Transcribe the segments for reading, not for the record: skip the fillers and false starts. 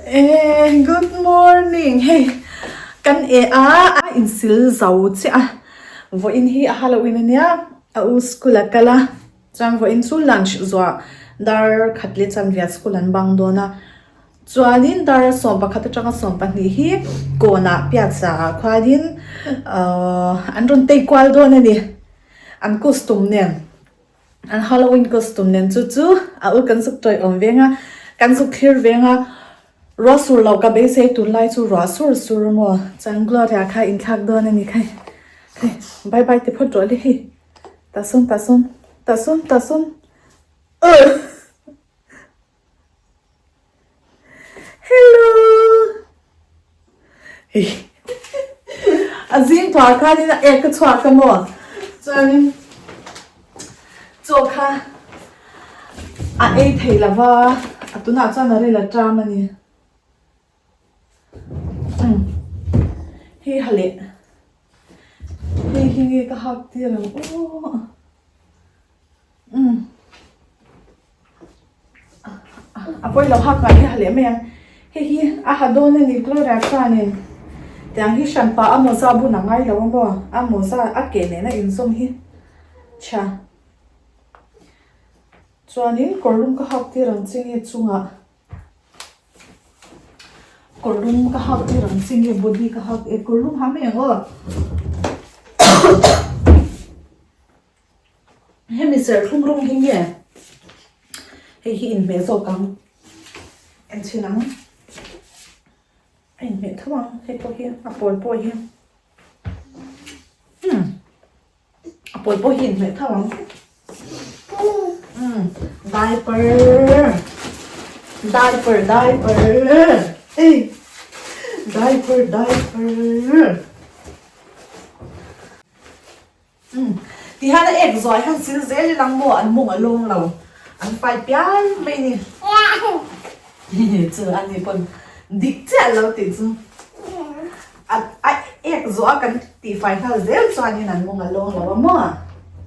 Eh, good morning. Hei, kan e a, a insil zo chiah a. Vawiin hi a Halloween ania, a u school a kal a. Chuan vawiin chu lunch zuah dar khat leh chanvia school an bang dawn a. Chuanin dar 11 atanga 12 hi kawnah piazza ah khuanin ahh an rawn tei kual dawn a ni. An costume nen. An Halloween costume nen chu chu a u kan zuk tawih awm veng a, kan zuk thlir veng a, ruah sur loh ka beisei tunlai chu ruah sur sur a maw? Chuan Gloria kha inthlak dawn a ni khai, hei bye bye ti phawt rawh le hei, tah sawn tah sawn tah sawn tah sawn uh. Hello! Hei a zing thuah khanin a ek a chhuak a maw? Chuanin chaw kha a ei thei lo va, a tunah chuan a ril a ṭam a ni. Umm hei ha leh hei hi nge ka hak tir ang aw. Umm a pawi lo hak ngai hi a ha leh mai ang hei hi a ha dawn a ni Gloria chuanin tiang hi hran pah a mawza bun a ngai lo a maw a mawza a ke nena inzawm hi chhia chuanin kawr lum ka hak tir ang che nge chungah kawr lum ka hak tir ang che nge body ka hak e kawr lum ha mai ang aw. Hemi serthlum rawng hi nge hei hi inhmeh zawk ang en chhin ang a inhmeh tho ang hei pawh hi a pawl pawh hi umm a pawl pawh hi inhmeh tho ang umm diaper diaper diaper ei diaper diaper. Umm. Tihian a ek zuai hian sil zel i lang maw an mawng a lawng lo. An fai pial mai ni. Chu a ni pawn dik chiah lo tih chu a a ek zuah a kan tih fai nghal zel chuanin an mawng a lawng lo a maw?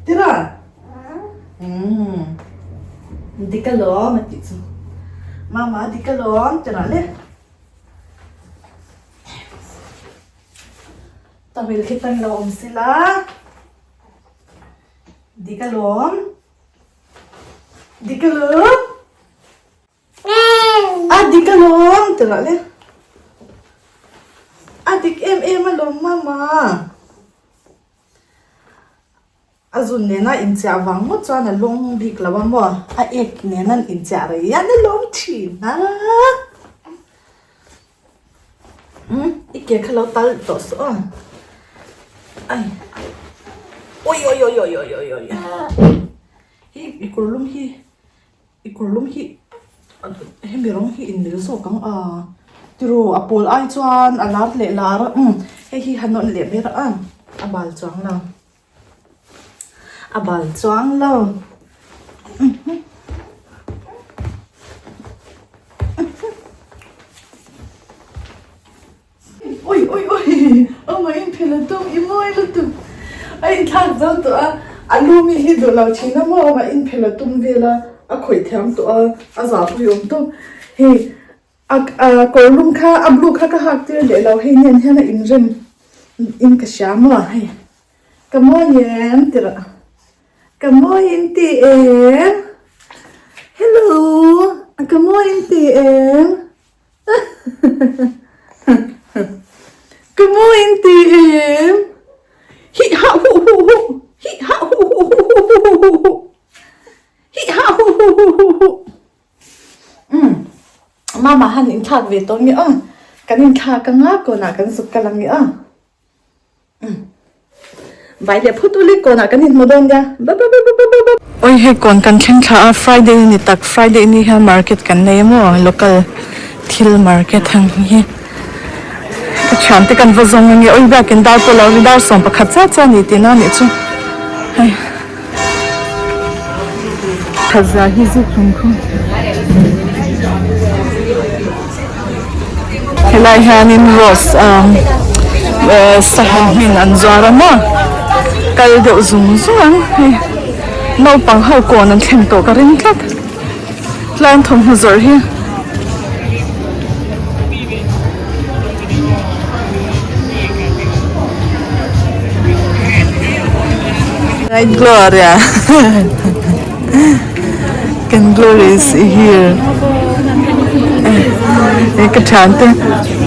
Tira? Umm. Dik alawm a tih chu. Mama dik alawm tira le. Tawil khi tan lo awm sila dik alawm dik alawm a dik alawm ti rawh le a dik em em alawm mama a zun nena inchiah vang ngawt chuan a lawng bik lo a maw a ek nena an inchiah rei hian a lawm thin a. Umm i ke kha lo tal tawh suh aw ai ui ui ui ui ui ui ui hi i kawr lum hi i kawr lum hi hemi rawng hi in mil zawk ang a tiraw a pawl ai chuan a lar leh lar umm hei hi han nawn leh ber a a bal chuang lo. A bal chuang lo. Ui ui ui amah in phel a tum i mawi lutuk a inthlak zo tawh a a lu mi hi duh lo thin a maw amah in phel a tum vel a a khawih thiam tawh a a zahpui awm tawp hei A kawr lum kha a blue kha ka hak tir leh lo hei nen hian a inrem in ka hria maw hei ka mawi em ti rawh ka mawi in ti em hello ka mawi in ti em ka mawi in ti em hi ha hu hu hu hi ha hu hu hu hu hu hu hi ha hu hu hu hu hu. Umm mama han inthlak ve tawh nge aw kan inthlak anga kawnah kan zuk kal ang nge aw umm vai leh phut uli kawnah kan inhmu dawn nia babababababab. Oi hei kawn kan thleng thla a Friday a ni tak Friday ni hian market kan nei a maw local thil market ang hi ka thiante kan va zawng ange oi biakin dar pawh lo ri dar 11 chiah chiah a ni tihna a nih chu hei. Thaza hi zu hlum khu. Helai hianin rose um eh sangha hmin an zuar a maw kal deuh zung zung ang hei naupang ho kawn an thlen tawh ka ring tlat tlai an thawmhnaw zawrh hi. Hi Gloria Kan Gloria is here Eh ka thian te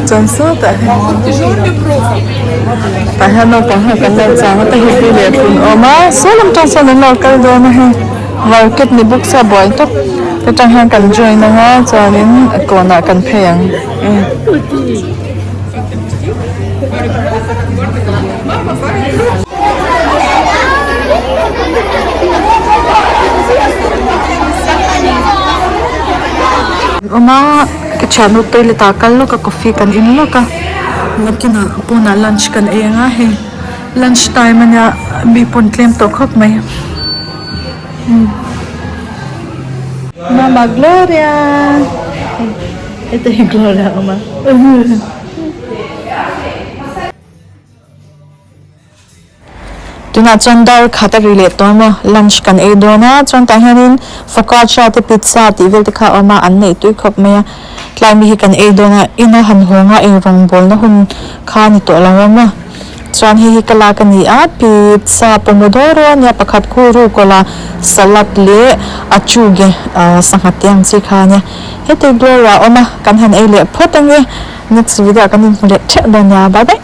chuan sawtah hian tah hian naupang ho kan lo chang a ta hi pi leh pun a awm a saw lam tang sawn an lo kal dawn a hei market ni bawk se a buai tawp ta tang hian kan join anga chuanin kawnah kan phei ang eh. Awm a ka thiannu toilet ah kal lawk a coffee kan in lawk a nakinah pawnah lunch kan ei anga hei lunch time ania mi pawn tlem tawh khawp mai mama gloria heta hi gloria a awm a. Tunah chuan dar khat a ri leh tawh maw lunch kan ei dawn a chuan tah hianin focaccia te pizza tih vel te kha a awm a an neih tui khawp mai a tlai mi hi kan ei dawn a ina han hawng a eirawng bawlna hun kha a ni tawh lo a maw chuan hei hi ka lak a ni a pizza pomodoro a nia pakhat khu rucola salad leh achuge ah sangha te ang chi kha a nia heti gloria a awm a kan han ei leh phawt ange next video ah kan inhmu leh theuh dawn nia bye bye.